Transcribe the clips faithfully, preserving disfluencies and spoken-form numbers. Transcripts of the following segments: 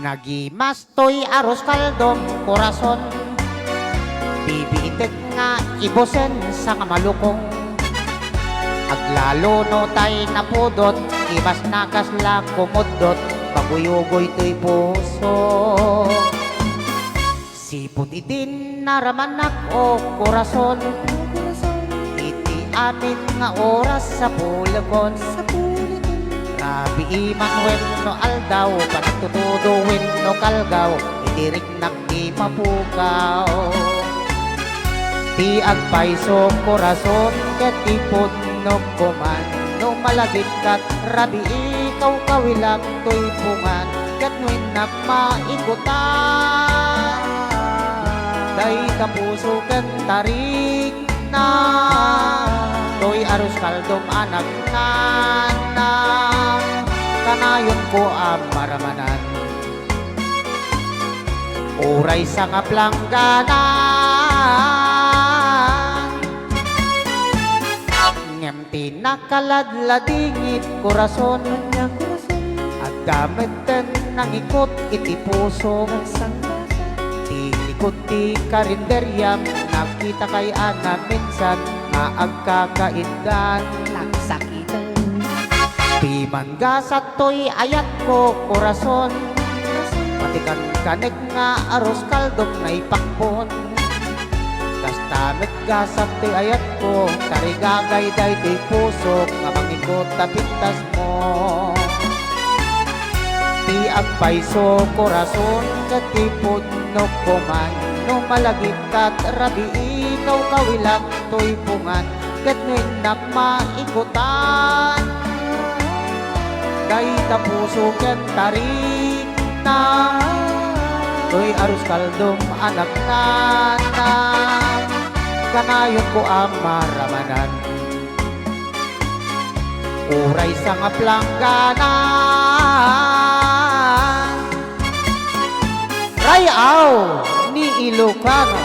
Nagimas toy arroz caldom, korason. Bibiitek nga ibusen, sanga malukong. Aglalo no tay napudot, imas na kasla kumuddot, maguyugoy toy puso. Sipud idin naramanak, o korason, iti amin nga oras sapulekon. Rabii man wenno aldaw, panagtutudo wenno kalgaw, iti riknak ti mapukaw. Ti agpayso, korason, ket ti pudnok koman, no malagipkat rabii, kawkawilak toy pungan, ket no innak maikutan, dayta puso ken tarikna, toy arroz caldom a nagnanam, kanayonko a maramanan. Uray sangap langganan. Ngem ti nakaladladingit, korason, adda metten nangikot iti puso. Ti likod ti karinderiam, nagkitakay a naminsan nga agkakaiddan. Nagsakiten. Piman gasat toy ayatko, korason, pati kankanek nga arroz caldom naipakpon. Kasta met gasat toy ayatko, tarigagay daytoy pusok nga mangikot ta pintasmo. Ti agpayso, korason, ket ti pudnok koman, no malagipkat rabii, kawkawilak toy pungan, ket no innak maikutan, dayta puso ken tarikna, toy arroz caldom a nagnanam, kanayonko a maramanan. Uray sangap langganan. Ray-aw ni Ilocano.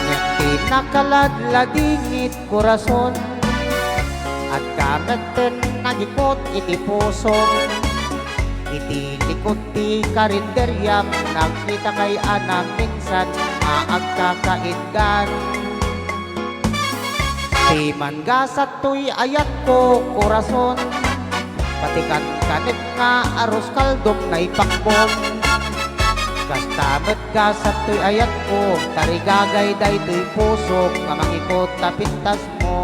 Ngem ti nakaladladingit, korason, adda metten nangikot iti pusom. Iti likod ti karinderiam, nagkitakay a naminsan nga agkakaiddan. Piman gasat toy ayatko, korason, pati kankanek nga arroz caldom naipakpon. Kasta met gasat toy ayatko, tarigagay daytoy pusok nga mangikot ta pintasmo.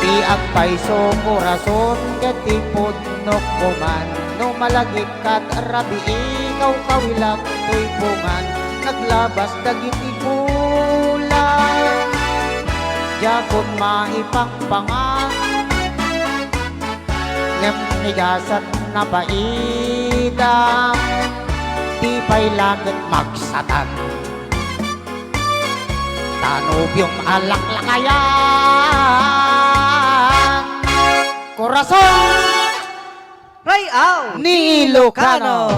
Ti agpayso, korason, ket ti pudnok koman, no malagipkat rabii, kawkawilak toy pungan, naglabas dagiti kulang, diakon maipangpangan. Ngem ni gasat napaidam, di pay la ket magsatan. Tanubiom a laklakayan. Korason. Ray-aw ni Ilocano.